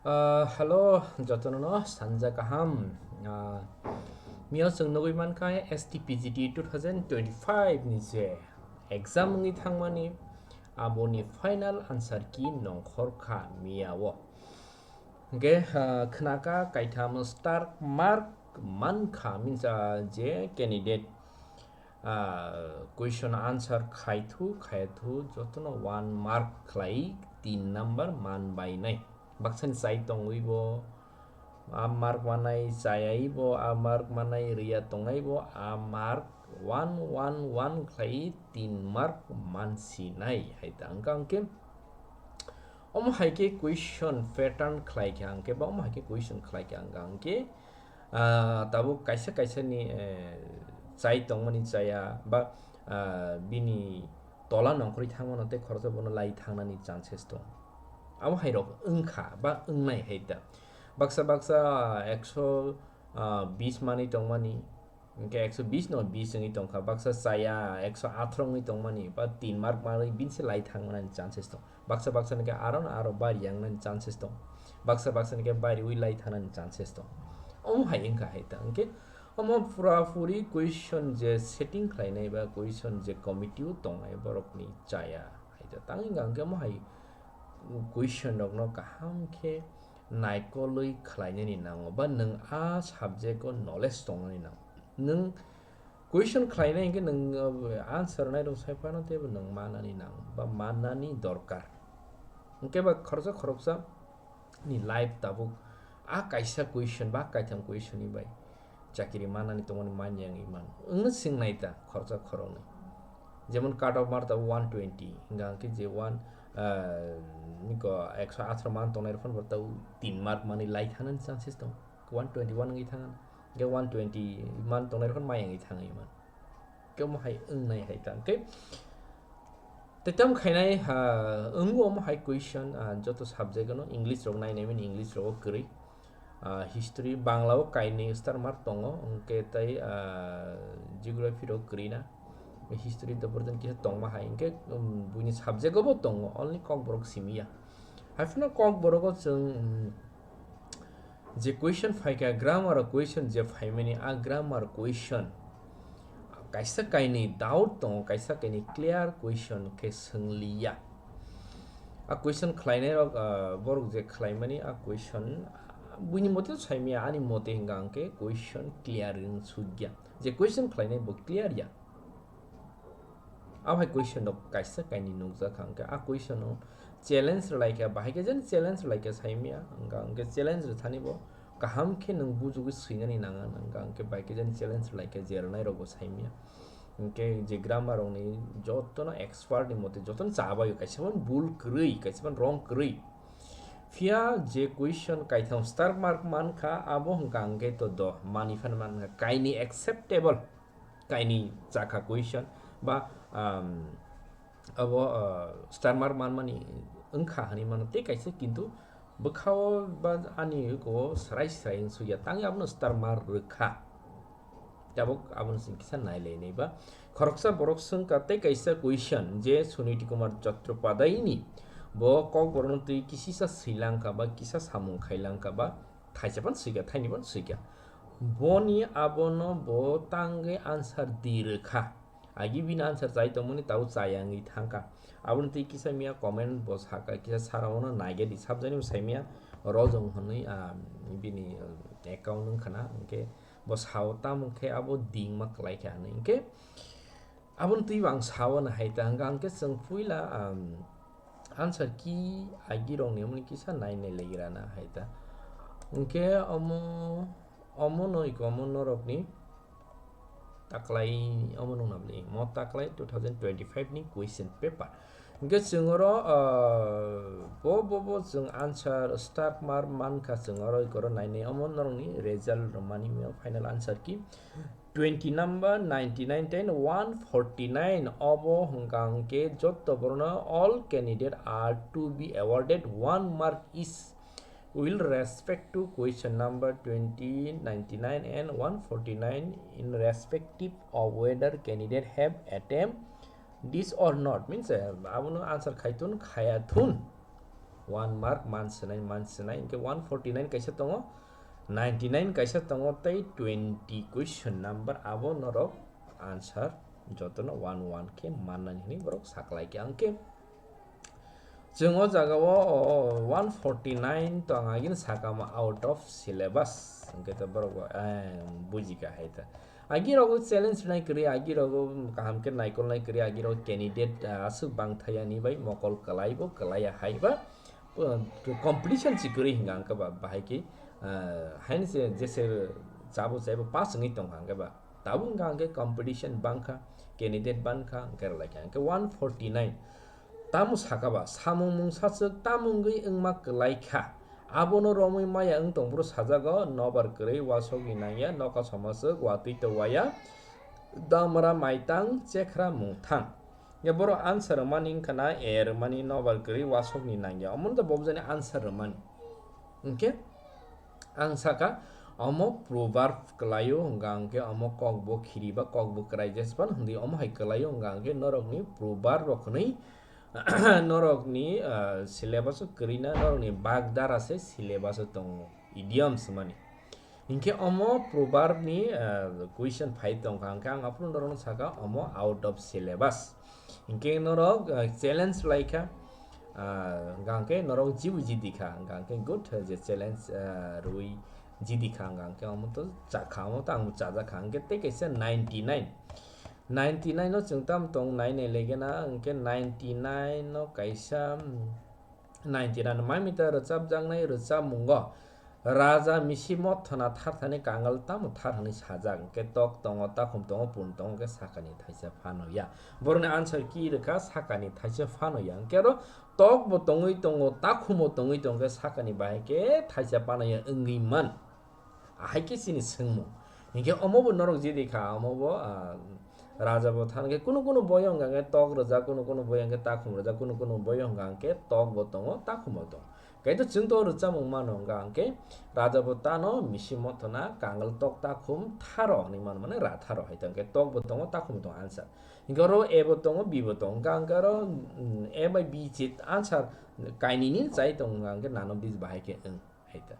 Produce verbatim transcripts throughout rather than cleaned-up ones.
Ah, hello, jotono no sanja kaham. Ah, mio chwng nugwi mankha S T P G T two thousand twenty-five ni je exam wngwi thangmani, aboni final answer key nongkhor kha mia o. Hwnkhe, ah, khnaka kaitham star mark mankha, means, ah, je candidate, ah, question answer khaithu khaithu jotono one mark khlai tin number man bainai. Baksani chai tongwi bo a mark manai, chayai bo a mark manai, riya tongnai bo a mark one one one khlai tin mark mansinai hai ta. Hwnkha hwnkhe omo hai khe question pattern khlai kha hwnkhe ba omo hai khe question khlai kha hwnkha hwnkhe, ah, tabuk kaisa kaisa ni, eh, chai tongmani chaya ba, ah, bini tola nongkhorwi thangmano tei khoroksa bono lai thangnani chances tong. Abo hai rok wngkha ba wngnai hai ta. Baksa baksa ekso, ah, bis manwi tongmani, hwnkhe ekso bis no bis wngwi tongkha. Baksa chaya ekso athro wngwi tongmani ba tin mark manwi bini se lai thangmani chances tong. Baksa baksa hwnkhe aro no aro bari yangnani chances tong. Baksa baksa hwnkhe bari wi lai thangnani chances tong. Omo hai wngkha hai ta. Hwnkhe omo pura puri question je setting khlainai ba question je committee o tongnai borokni chaya hai ta. Tang wngkha hwnkhe omo hai question rokno kaham khe naikolwi khlainani nango ba nwng a subject o knowledge tongnani nango. Nwng question khlainai hwnkhe nwng, uh, answer nairok sai phano teibo nwng manani nango ba manani dorkar. Hwnkhe ba khoroksa khoroksa ni life tabuk a kaisa question ba kaitham question ni bai chakiri manani tongmani manya wngwi mano. Wngno swng nai ta khoroksa khoroknwi. Jemon cut off mark tabuk one twenty, hwnkha hwnkhe je one, ah, niko ekso athro man tongnai rok phano bo tabuk tin mark manwi lai thangnani chances tong. One twenty one wngwi thangna. Hwnkhe one twenty man tongnai rok phano maya wngwi thangwi man. Hwnkhe omo hai wngnai hai ta. Hwnkhe tei tamo khainai, ha, wngo omo hai question, ah, joto subject no English rok nainai mani English rogo kwrwi. Ah, history, Bangla o kainwi star mark tongo, hwnkhe tei, ah, geography rok kwrwi na. History to burden kisa tongma hai, hwnkhe, um, buini subject o bo tongo, only Kokborok simi ya. Hai phano Kokborok o chwng, um, je question phaikha, grammar o question je phaimani, a grammar question kaisa kainwi doubt tongo, kaisa kainwi clear question khe swngliya. A question khlainai rok, ah, borok je khlaimani a question, ah, buini mote saimaya, ani mote hwnkha hwnkhe question clear wng sukya. Je question khlainai bo clear ya. Abo hai question rok kaisa kainwi nukjak kha, hwnkhe a question o challenge rwlai kha, bahai khe jani challenge rwlai kha saimaya, hwnkha hwnkhe challenge rwthani bo kaham khe nwng bujugwi swinani nang anw, hwnkha hwnkhe bai khe jani challenge rwlai kha je rwnai rok bo saimaya. Hwnkhe je grammar rokni jotono expert ni mote jotono chabaio, kaisa phano bul kwrwi, kaisa phano wrong kwrwi. Phiya je question kaitham star mark mankha, abo hwnkha hwnkhe to do manwi phano mankha, kainwi acceptable. Kainwi chakha question ba, um, abo, uh, star mark manmani wngkha hinwi mano tei kaisa, kintu bwkhao ba ani eko srai srai wng sukya, tangwi abono star mark rwkha. Tabuk abono chwng kisa nailainai ba khoroksa borok swngkha tei kaisa question je Suniti Kumar Chattopadhyayni bo Kokborokno twi kisisa swilangkha ba kisa samung khailangkha ba thaisa phano swikha, thaini phano swikha. Boni abono bo tangwi answer di rwkha. Agi bini answer chai tongmani tabuk chaya wngwi thangkha. Aboni twi kisa miya comment bo sakha, kisa sara ono naigadi sabjani bo saimaya, Rojong hwnwi, ah, bini, ah, account wngkha na, hwnkhe bo sao tamo khe abo dingma kwlai kha hinwi. Hwnkhe aboni twi bo ang sao na hai ta, hwnkha hwnkhe chwng puila, um, answer key agi rokni omo kisa nai nai lai rana hai ta. Hwnkhe omo, omo no iko omo norokni taklai omo nung nabli mo taklai two thousand twenty-five ni question paper. Hwnkhe chwng oro, uh, bo, bo, bo chwng answer star mark mankha, chwng oro iko oro nai nai omo norokni result rwmani final answer key. Twenty number, ninety nine ten, one forty nine obo hwnkha hwnkhe jotto borokno all candidate are to be awarded one mark each will respect to question number twenty, ninety nine and one forty nine in respective of whether candidate have attempt this or not, means, eh, abono answer khaithun khayathun. One mark man swnai, man swnai, hwnkhe one forty nine kaisa tongo, ninety nine kaisa tongo, tei twenty question number, abo norok answer jotono one one khe mannani hwnwi borok saklai kha. Hwnkhe chwng o jaga o, o, one forty nine to ang agini sakama out of syllabus, hwnkhe to borok bo, eh, buji kha hai ta. Agi rogo challenge nai kwrwi, agi rogo kaham khe naikol nai kwrwi, agi rogo candidate, ah, aswk bang thaya ni bai mokol kwlai bo kwlaiya hai ba, uh, competition si kwrwi hwnka hwnkhe ba, bahai khe, ah, haini se jese chabo chaibo pass wngwi tongkha hwnkhe ba, tabuk hwnka hwnkhe competition bangkha, candidate bangkha, hwnkhe rwlai kha hwnkhe one forty nine. Tamo saka ba, samung mungsa chwk tamo wngwi wngma kwlai kha. Abono romwi maya wng tong phuru sajago, nobar kwrwi wasokni nangya, noka soma chwk watwi to waya, damra maitang, chekhra mungthang. Ya borok answer rwmani wngkha na, A rwmani nobar kwrwi wasokni nangya. Omono to bobjani answer rwmani. Hwnkhe ang saka, omo proverb kwlaio hwnka hwnkhe omo kokbo khiri ba kokbo kwrai jespan hwndwi omo hai kwlaio hwnka hwnkhe norokni proverb rok hwnwi norokni, ah, syllabus o kwrwi na, norokni bagdara se syllabus o tongo, idioms hwnmani. Hinkhe omo proverb ni, ah, question phai tongkha, hwnkhe ang aphuru norokno saka omo out of syllabus. Hinkhe norok, ah, challenge lai kha, ah, hwnkhe norok jibu jidi kha, hwnkhe good je challenge, ah, rwi jidi kha, hwnkhe omo to chakha, omo to ang chajak kha, hwnkhe tei kaisa ninety nine. Ninety nine no chwng tamo tong nai nai lege na, hwnkhe ninety nine no kaisa, mm, ninety nine mai mita rwchapjaknai rwchapmungo Raja Misi Mothona tharthani kangal tamo thar hwnwi sajak, hwnkhe tok tongo, takhum tongo, pun tongo, hwnkhe sakani thaisa phano ya. Borokni answer key rwkha sakani thaisa phano ya. Hwnkhe oro tok bo tongwi tongo, takhum bo tongwi tongo, hwnkhe sakani bahai khe thaisa phano ya wngwi man. Ahai khe chini swngmung. Hinkhe omo bo norok jidi kha, omo bo, ah, raja bo thang khe kunu kunu boyo hwnka khe tok rwjak, kunu kunu boyo hwnka khe takhum rwjak, kunu kunu boyo hwnka khe tok bo tongo, takhum bo tongo. Kaitor chwng to rwchapmung mano hwnka hwnkhe raja bo tano Misi Mothona kangal tok takhum tharo hwnwi mano, mane ra tharo hai ta hwnkhe tok bo tongo, takhum bo tongo answer. Hinkhe oro A bo tongo, B bo tongo, hwnka hwnkhe oro, mm, A bai B se answer kainwini chai tongo hwnka hwnkhe none of these bahai khe wng. Hai ta.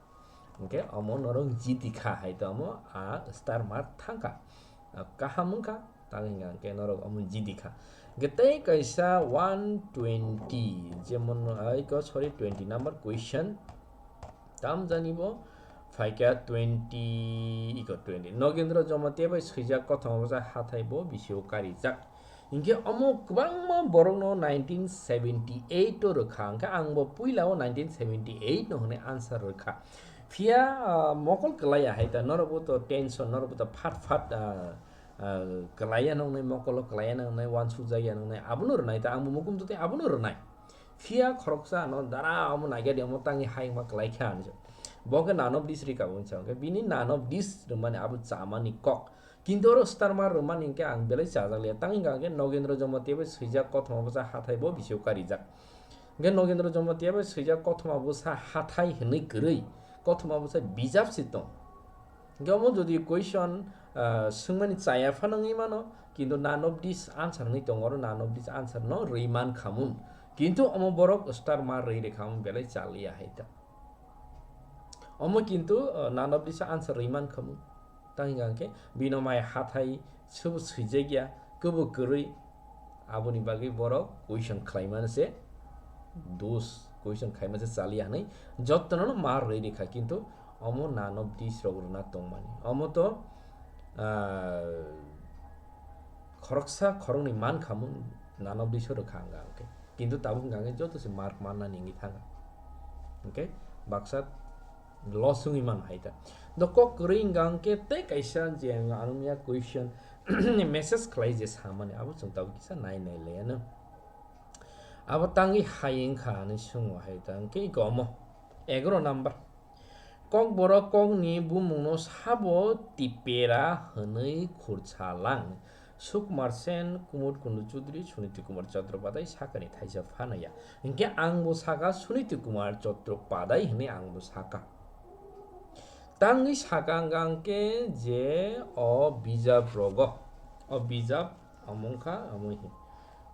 Hwnkhe omo norok jidi kha hai ta omo a star mark thang kha. A kaham wng kha, tang hwnka hwnkhe norok omo jidi kha. Hwnkhe tei kaisa one twenty, jemon, ai ko, sorry, twenty number question. Tam jani bo phaikha twenty, iko twenty. Nogendra Jamatia bai swijak kothoma bwsa hathai bo bisio karijak. Hinkhe omo kwbangma borokno nineteen seventy eight o rwkha, hwnkhe ang bo puila o nineteen seventy eight no hwnwi answer rwkha. Phiya, ah, mokol kwlaiya hai ta, norok bo to tension, norok bo to phat phat, ah, ah, kwlaiya nwngnai, mokolo kwlaiya nwngnai, uansukjakya nwngnai, abono rwnai ta, ang bo mukum twi abono rwnai. Phiya khoroksa no dara omo naikhe de omo tangwi hai wngma kwlai kha hinwi. Bo khe none of this rwkha bo hinwi sa, hwnkhe bini none of this rwmani abo chamani kok. Kintu oro star mark rwmani hinkhe ang belai chajakliya. Tang hwnka hinkhe Nogendra Jamatia bai swijak kothoma bwsa hathai bo bisio karijak. Hinkhe Nogendra Jamatia bai swijak kothoma bwsa hathai hwnwi kwrwi, kothoma bwsa bijap se tong. Hinkhe omo jodi question, ah, swngmani chaya phano wngwi mano, kintu none of this answer wngwi tongo, oro none of this answer no rwi man khamun. Kintu omo borok star mark rwi rwkha, omo belai chaliya hai ta. Omo kintu, ah, none of this answer rwi man khamu. Tang hwnka hwnkhe bino mai hathai sobo swijak ya, kwbo kwrwi, aboni bagwi borok question khlaimani se, dus question khlaimani se chaliya hwnwi jottono no mar rwi rikha, kintu omo none of this rok rwna tongmani. Omo to, ah, khoroksa khoroknwi man khamu, none of this rwkha hwnka hwnkhe. Kintu tabuk hwnka hwnkhe joto se mark mannani wngwi thangkha. Hwnkhe baksa loss wngwi mano hai ta. Do kok kwrwi wngkha hwnkhe tei kaisa je ang anungya question message khlai je samani abo chwng tabuk kisa nai nai laiano. Abo tangwi hai wngkha hinwi swngo hai ta hwnkhe iko omo egaroh number. Kokborok kokni bumungno sabo Tipera hwnwi khursa lang. Sukumar Sen, Kumud Kundu Chudri, Suniti Kumar Chattopadhyay sakani thaisa phano ya. Hinkhe ang bo saka Suniti Kumar Chattopadhyay hwnwi ang bo saka. Tangwi saka wngkha hwnkhe je o bijap rogo, o bijap omo wngkha, omo hi.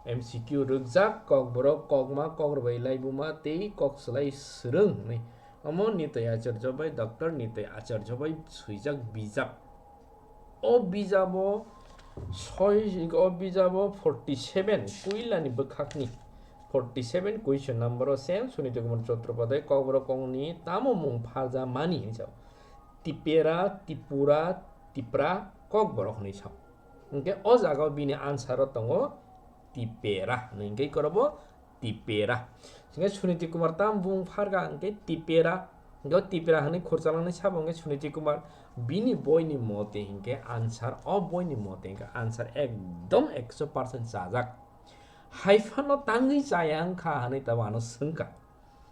M C Q rwkjak, Kokborok, Kokma, Kokrwbai, Laibuma tei Kokslai Swrwng hwnwi. Omo Nitai Acharya bai, Doctor Nitai Acharya bai swijak bijap. O bijabo soi, o bijabo forty seven, puilani bwkhakni forty seven question number o same Suniti Kumar Chattopadhyay Kokborok kongni tamo mung pharja mani hinwi sao. Tipera, Tipura, Tipra, Kokborok hinwi sao. Hinkhe o jaga o bini answer o tongo Tipera hinwi, hinkhe korobo Tipera. Hinkhe Suniti Kumar tam bung pharga hinkhe Tipera. Hinkhe o Tipera hinwi khurchalangni sabo hinkhe Suniti Kumar bini boini mote hinkhe answer, o boini mote hinkhe answer ekdom ekso percent chajak. Haiphano tangwi chaya wngkha hinwi tabo ano swngkha.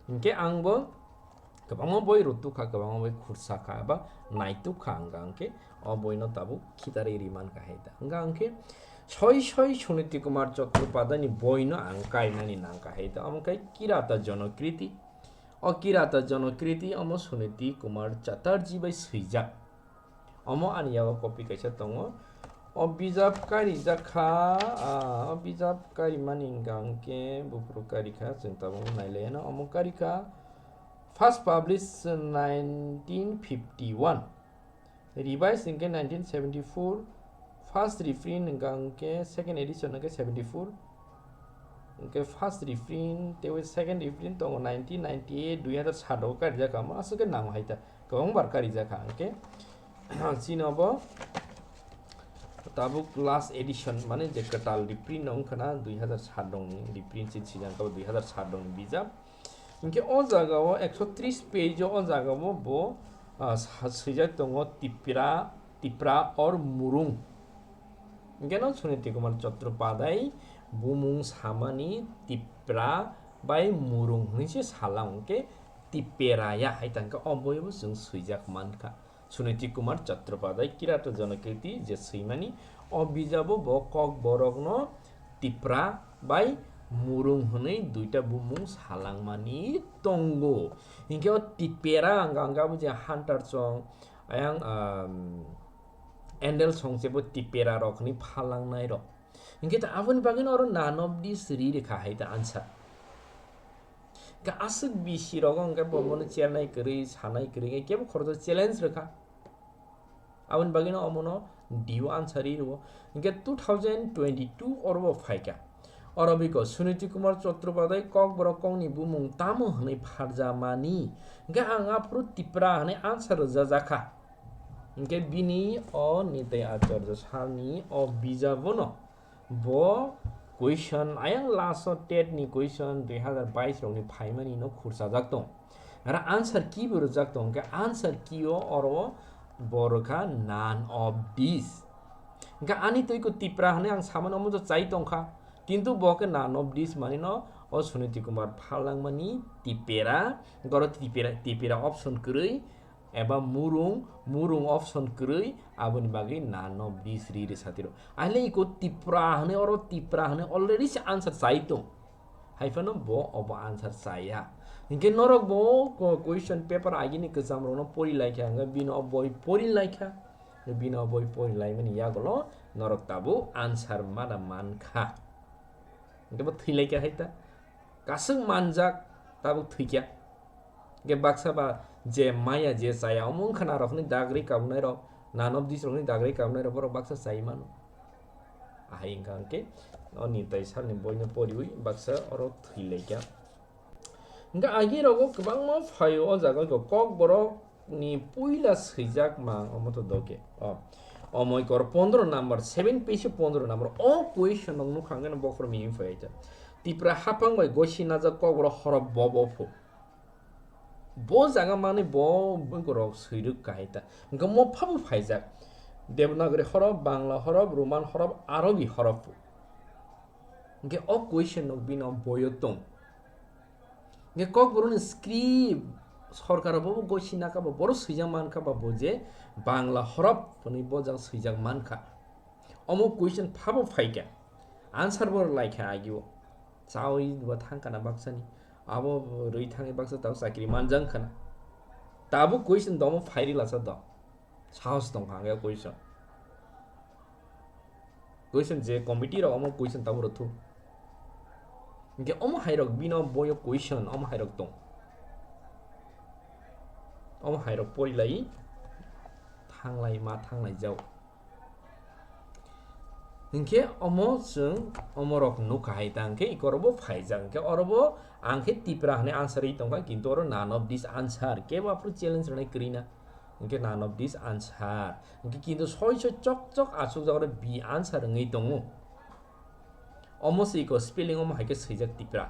Hinkhe angbo kwbangma boi rwtukha, kwbangma boi khursa kha eba naituk kha, wngkha hinkhe o boino tabuk khitarwi ri mankha hai da. Wngkha hinkhe soi soi Suniti Kumar Chattopadhyayni boino ang kainani nangkha hai da. Omo khe Kirata Jonokriti. O Kirata Jonokriti omo Suniti Kumar Chatterjee bai swijak. Omo ani yago copy kaisa tongo. O bijap kari jakha, ah, o bijap kari mani wngkha hinkhe buphuru kari kha, chwng tabuk nailaiano. Omo kari kha first publish nineteen fifty one, revise hinkhe nineteen seventy four, first reprint wngkha hinkhe second edition hinkhe seventy four, hinkhe first reprint tei second reprint tongo nineteen ninety eight, dui hazar sat o karijak kha, omo aswk khe nango hai ta, kwbang bar karijak kha hinkhe. Chino bo tabuk last edition, mane je kwtal reprint no wngkha na, dui hazar sat rokni reprint se sijak kha, dui hazar sat rokni bijap. Hinkhe o jaga o ekso tris page o, o jaga o bo, ah, sa-, swijak tongo Tipra, Tipra or Murung. Hinkhe no Suniti Kumar Chattopadhyay bumung samani Tipra bai Murung hinwi se salang, hinkhe Tipera ya hai tangkhe o boibo chwng swijak mankha. Suniti Kumar Chattopadhyay Kirata Jonokriti je swimani, o bijabo bo Kokborokno Tipra bai Murung hwnwi duita bumung salangmani tongo. Hinkhe o Tipera ang, ang abo je Hunter Chong, ayang, um, Andal Song se bo Tipera rok hwnwi phalangnai rok. Hinkhe ta aboni bagwino oro none of this ri rikha hai ta answer. Ka aswk bisi rogo hwnkhe bo bono chernai kwrwi, sanai kwrwi, kebo khoroksa challenge rwkha. Aboni bagwino omono D O answer ri rwo. Hinkhe two thousand twenty-two oro bo phaikha. Oro biko Suniti Kumar Chattopadhyay Kokborok kongni bumung tamo hwnwi pharjamani. Hinkhe ang aphuru Tipra hwnwi answer rwjajakha. Hinkhe bini o Nitai Acharya salni o bijabono bo question, ayang last o tet ni question dui hazar bais rokni phaimani no khurchajak tong. Aro answer key bo rwjak tong, hinkhe answer key o oro bo rwkha none of this. Hinkhe ani twi ko Tipra hwnwi ang samani omo to chai tongkha, kintu bo khe none of this mani no o Suniti Kumar phalangmani Tipera, goro Tipera, Tipera option kwrwi, eba Murung, Murung option kwrwi, aboni bagwi none of this ri rwsatiro. Aile iko Tipra hwnwi, oro Tipra hwnwi already se answer chai tong. Haiphano bo obo answer chaya. Hinkhe norok bo ko-, question paper agini kwcham rokno pori laikha, hwnkhe bini o boi pori laikha. Bini o boi pori laimani yagulo norok tabuk answer mana mankha. Hinkhe bo thwi laikha hai ta. Kaswk manjak tabuk thwikya. Hinkhe baksa ba je maya je chaya omo wngkha na rokni dagri kabunai rok, none of this rokni dagri kabunai rok borok baksa chai mano. Ahai wngkha hinkhe o Nitai salni boino poriwi baksa oro thwi laikha. Hinkhe agi rogo kwbangma phaio o jaga o Kokborok ni puila swijak mang omo to doke. O, omo ikor pondro number, seven page pondro number. O question rok nukha hwnkhe bokhorok mihim phai ta. Tipra haphang bai gosi najak Kokborok horof bo bo phu. Bo jaga mani bo borok swirwk kahai ta. Hwnkhe mo phabo phaijak. Devanagari horof, Bangla horof, Roman horof, Arabi horof phu. Hwnkhe o question rok bini boyo tong. Hwnkhe Kokborokni script sorkar bo gosi naka ba, borok swijak mankha ba bo je Bangla horof hwnwi bo jang swijak mankha. Omo question phabo phaikha. Answer bo laikha agio. Chawi bo thangkha na baksani. Abo rwi thangwi baksa tabo chakri manjak khana. Tabuk question domo phairi lasa do. Sahos tongkha ang question. Question je committee rok omo question tabuk rwthu. Hingke omo hairok bino boyo question omo hairok tong. Omo hairok porilai thanglai ma thanglai jau. Hingke omo chwng omorok nukha hai ta hingke ikorobo phaijak hingke orobo ang khe Tipra hwnwi answer ri tongkha kintu oro none of this answer kebo aphuru challenge rwnai kwrwi na hingke none of this answer hingke kintu soi soi chok chok achukjak oro B answer wngwi tongo. Omo se iko spelling omo hai khe swijak Tipra.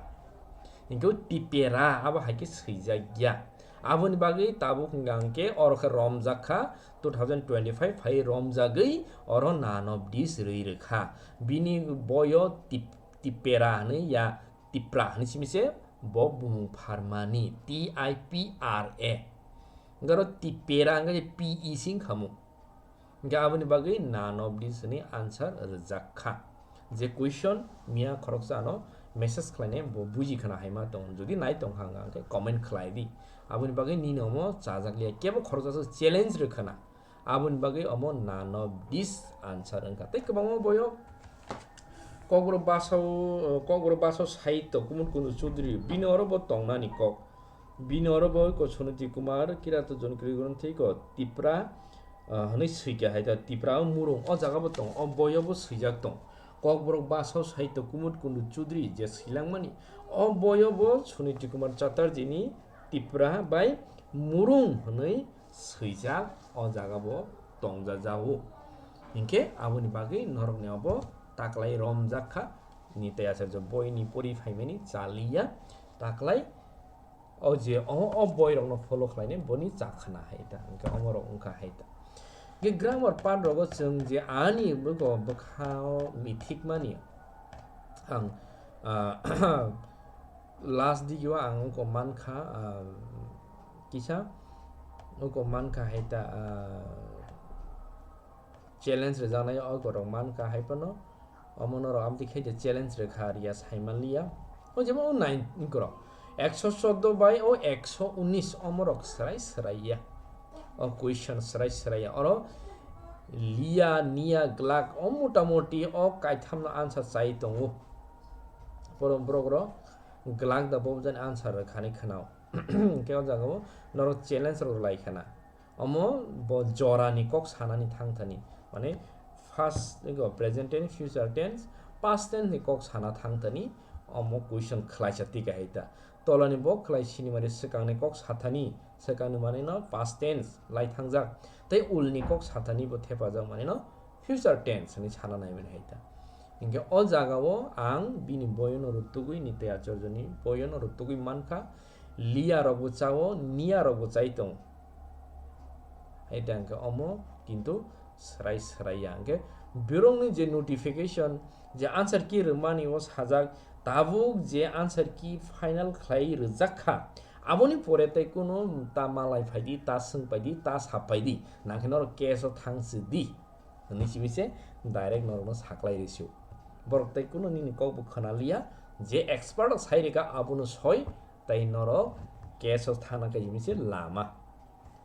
Hingke o Tipera abo hai khe swijak ya. Aboni bagwi tabuk hingka hingke oro khe romjak kha two thousand twenty-five phai romjagwi oro none of this rwi rwkha. Bini boyo Tip-, Tipera hwnwi ya Tipra hwnwi simi se bo bumung pharmani T I P R A. Hingke oro Tipera hingke P E C wngkha mo. Hingke aboni bagwi none of this ni answer rwjak kha. Je question miya khoroksa ano message khlainai bo buji khna hai ma tong. Jodi nai tong kha hwnka hwnkhe comment khlai di. Aboni bagwi nini omo chajak liya kebo khoroksa se challenge rwkhana. Aboni bagwi omo none of this answer wngkha. Tei kwbangma boyo Kokborok Basao, Kokborok Basao Sahitya Kumud Kundu Chudri bini oro bo tongnani kok. Bini oro bo ko Suniti Kumar Kirato Jonkiri Gronthi ko Tipra, ah, hwnwi swikha hai ta Tipra o murung o jaga bo tong o boyo bo swijak tong. Kokborok Basao Sahitya Kumud Kundu Chudri je swilangmani o boyo bo Suniti Kumar Chatterjee ni Tipra bai murung hwnwi swijak o jaga bo tongjajago. Hinkhe aboni bagwi norokni obo taklai romjak kha. Nitai Acharya boini pori phaimani chaliya taklai o je o, o boirokno follow khlainai boni chak khna hai ta, hinkhe omorok wngkha hai ta. Hinkhe grammar part rogo chwng je ani bwkha o mithikmani ang, ah, last digio ang wngkha mankha, ah, kisa wngkha mankha hai ta, ah, challenge rwjaknai o borok mankha hai phano omo norok amtwi khe je challenge rwkha riya saimanliya o jemon o nine wngkorok ekso chordo bai o ekso unis omorok swrai swraiya o question swrai swraiya oro liya niya glak o motamoti o kaithamno answer chai tongo borok borok rok glak da bo jani answer rwkhani khwnao. Hingke o jaga o norok challenge rok lai khana. Omo bo jora ni kok sanani thang thani. Mane first go present tense, future tense, past tense ni kok sana thang thani. Omo question khlaisa tika hai ta. Tolani bo khlai sini mari swkang ni kok sathani. Swkang ni mani no past tense lai thangjak. Tei ul ni kok sathani bo thepajak mani no future tense hinwi sana nai mani hai ta. Hinkhe o jaga o ang bini boyono rwtugwi Nitai Acharya ni boyono rwtugwi mankha, liya rok bo chao, niya rok bo chai tongo. Hai ta hinkhe omo kintu swrai swrai ya. Hinkhe borokni je notification, je answer key rwmani o sajak, tabuk je answer key final khlai rwjak kha, aboni pore tei kunu ta malai phai di, ta swng pai di, ta sap pai di, nangkhe norok case o thang si di. Hwnwi simi se direct norokno saklai rw sio. Borok tei kunu nini kok bo khna liya, je expert rok sai rwkha abono soi, tei norok case o thangna khe simi se lama.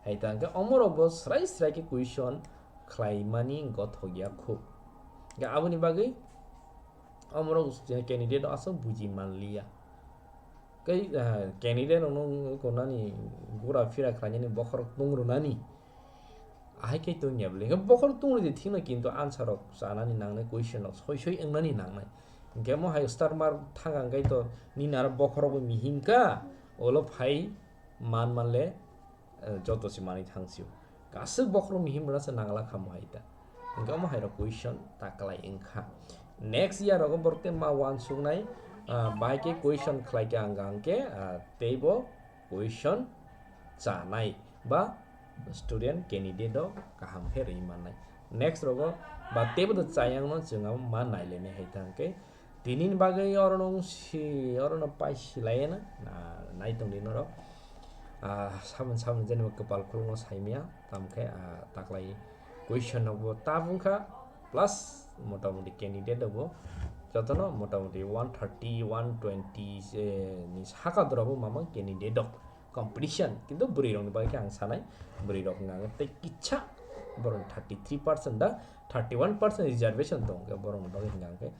Hai ta hwnkhe omorok bo swrai swrai khe question khlaimani gothok ya kho. Hwnkhe aboni bagwi omorok je candidate aswk buji man liya. Tei, ah, candidate rokno wngkha nani gura phira khlainani bokhorok tung rwnani. Ahai khe tongya bwle. Hinkhe bokhorok tung rwdi thikno kintu answer rok chanani nangnai, question rok soi soi wngnani nangnai. Hinkhe mo hai star mark thang ang khe to nini aro bokhorok bo mihim kha, olo phai man manle, eh, joto se manwi thang sio. Aswk bokhorok mihim rwna se nangla kha mo hai ta. Hinkhe omo hai rok question ta kwlai wngkha. Next year rogo borok tei ma uansuknai, ah, bai khe question khlai khe ang hwnkhe, ah, teibo question chanai ba student candidate o kaham khe rwi mannai. Next rogo ba teibo do chayang no chwng abo ma nailainai hai ta hwnkhe Tini ni bagwi oro nung si, oro no pai si lai na, na, nai tong di norok. Ah, samung, samung jeni bo kwpal khulukno sai maya, tamo khe, ah, taklai question no bo tabung kha, plus motamoti candidate rok bo jotono motamoti one thirty, one twenty, eh, ni saka dora bo mama candidate rok competition, kintu bwrwi rok ni bagwi khe ang sanai, bwrwi rok hwnka khe tei kisa borok ni thirty three percent da thirty one percent reservation tong khe borok ni bagwi hwnka khe,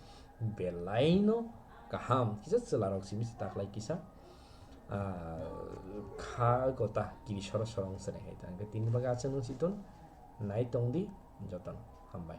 belai no kaham kisa chwla rok simi se taklai kisa, ah, kha gota kiri soro soro wng se nai hai ta. Hwnkhe tini bagwi aswk nung si thun, nai tong di jotono. Hambai.